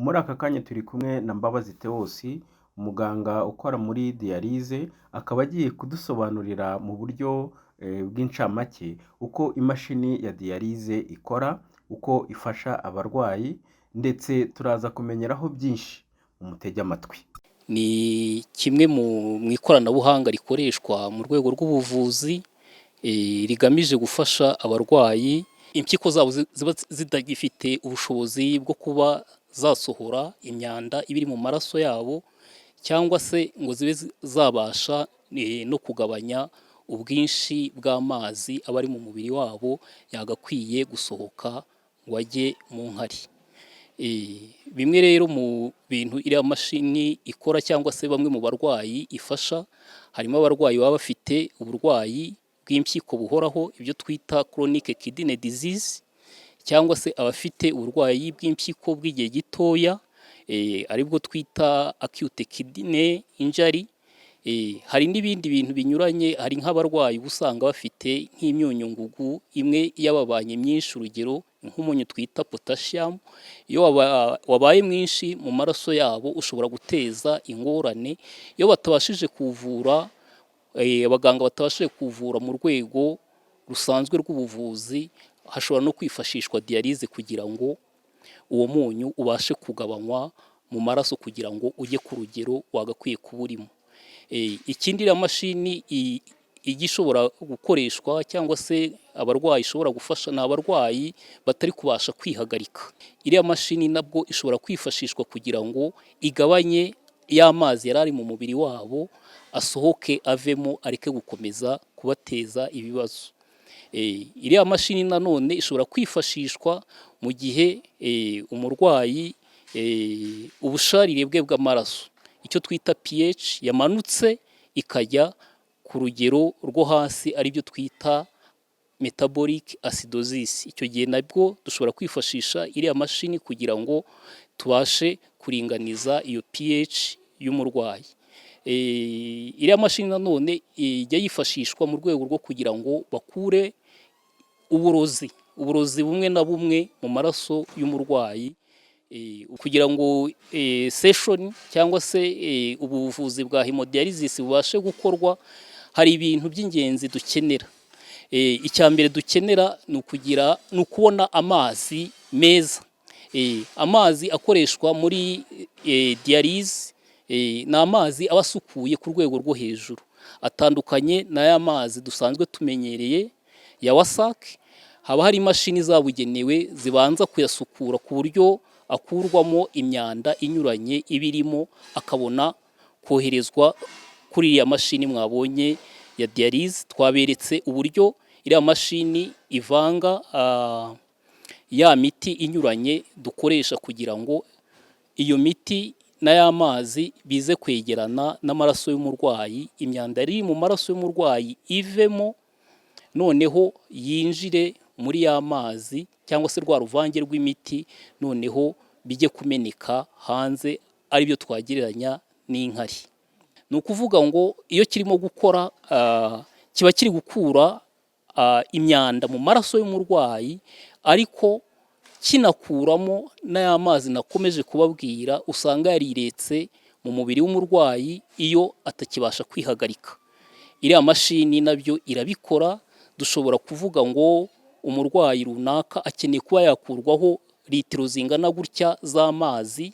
Muri aka kanya turi kumwe na Mbabazi Theos, umuganga ukora muri dialyse, akaba agiye kudusobanurira mu buryo bw'incamake uko imashini ya dialyse ikora, uko ifasha abarwayi, ndetse turaza kumenyeraho byinshi. Mumutege amatwi. Ni kimwe mu ikoranabuhanga rikoreshwa mu rwego rw'ubuvuzi, rigamije gufasha abarwayi impyiko zabo ziba zitagifite ubushobozi bwo kuba zasohora imyanda iba iri mu maraso yabo, cyangwa se ngo zibe zabasha no kugabanya ubwinshi bw'amazi aba ari mu mubiri wabo yagakwiye gusohoka ngo ajye mu nkari. Bimwe rero mu bintu iriya mashini ikora cyangwa se bamwe mu barwayi ifasha, harimo abarwayi baba bafite uburwayi bw'impyiko buhoraho, ibyo twita chronic kidney disease, cyangwa se abafite uburwayi bw'impyiko bw'igihe gitoya, aribwo twita acute kidney injury. Hari n'ibindi bintu binyuranye, hari nk'abarwayi uba usanga bafite nk'imyunyungugu imwe yababanye myinshi, urugero nk'umunyu twita potassium, iyo wabaye mwinshi mu maraso yabo ushobora guteza ingorane. Iyo batabashije kuwuvura, abaganga batabashije kuwuvura mu rwego rusanzwe rw'ubuvuzi, hashobora no kwifashishwa dialyse kugira ngo uwo munyu ubashe kugabanywa mu maraso kugira ngo ujye ku rugero wagakwiye kuba urimo. Ikindi iriya mashini ijya ishobora gukoreshwa cyangwa se abarwayi ishobora gufasha ni abarwayi batari kubasha kwihagarika. Iriya mashini nabwo ishobora kwifashishwa kugira ngo igabanye ya mazi yari ari mu mubiri wabo, asohoke avemo, areke gukomeza kubateza ibibazo. Iriya mashini nanone ishobora kwifashishwa mu gihe umurwayi ubusharire bwe bw'amaraso, icyo twita pH, yamanutse ikajya ku rugero rwo hasi, aribyo twita metabolic acidosis. Icyo gihe nabwo dushobora kwifashisha iriya mashini kugira ngo tubashe kuringaniza iyo pH y'umurwayi. Iriya mashini nanone ijya yifashishwa mu rwego rwo kugira ngo bakure uburozi bumwe na bumwe mu maraso y'umurwayi, kugira ngo session cyangwa se ubuvuzi bwa hemodialysis bubashe gukorwa. Hari ibintu by'ingenzi dukenera. Icya mbere dukenera ni ukugira, ni ukubona amazi meza. Amazi akoreshwa muri dialyse ni amazi aba asukuye ku rwego rwo hejuru, atandukanye n'aya mazi dusanzwe tumenyereye ya WASAC. Haba hari imashini zabugenewe zibanza kuyasukura ku buryo akurwamo imyanda inyuranye iba irimo, akabona koherezwa kuri iriya mashini mwabonye ya dialyse. Twaberetse uburyo iriya mashini ivanga ya miti inyuranye dukoresha kugira ngo iyo miti n'aya mazi bize kwegerana n'amaraso y'umurwayi, imyanda iri mu maraso y'umurwayi ivemo, noneho yinjire muri ya mazi cyangwa se rwa ruvange rw'imiti, noneho bijye kumeneka hanze, aribyo twagereranya n'inkari. Ni ukuvuga ngo iyo kirimo gukora, kiba kiri gukura imyanda mu maraso y'umurwayi, ariko kinakuramo n'aya mazi nakomeje kubabwira usanga yariretse mu mubiri w'umurwayi iyo atakibasha kwihagarika. Iriya mashini nabyo irabikora. Dushobora kuvuga ngo umurwayi runaka akeneye kuba yakurwaho litiro zingana gutya z'amazi,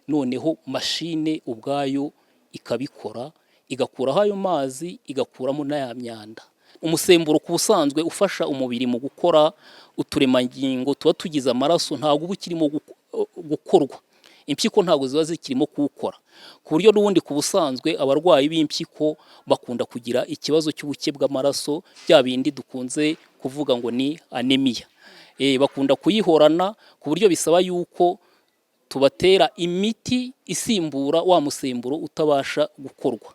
noneho mashine ubwayo ikabikora, igakuraho ayo mazi, igakuramo n'aya myanda. Umusemburo ku busanzwe ufasha umubiri mu gukora uturemangingo tuba tugize amaraso ntabwo uba ukirimo gukorwa, impyiko ntabwo ziba zikirimo kuwukora, ku buryo n'ubundi ku busanzwe abarwayi b'impyiko bakunda kugira ikibazo cy'ubuke bw'amaraso, bya bindi dukunze kuvuga ngo ni anemia. Bakunda kuyihorana ku buryo bisaba yuko tubatera imiti isimbura wa musemburo utabasha gukorwa.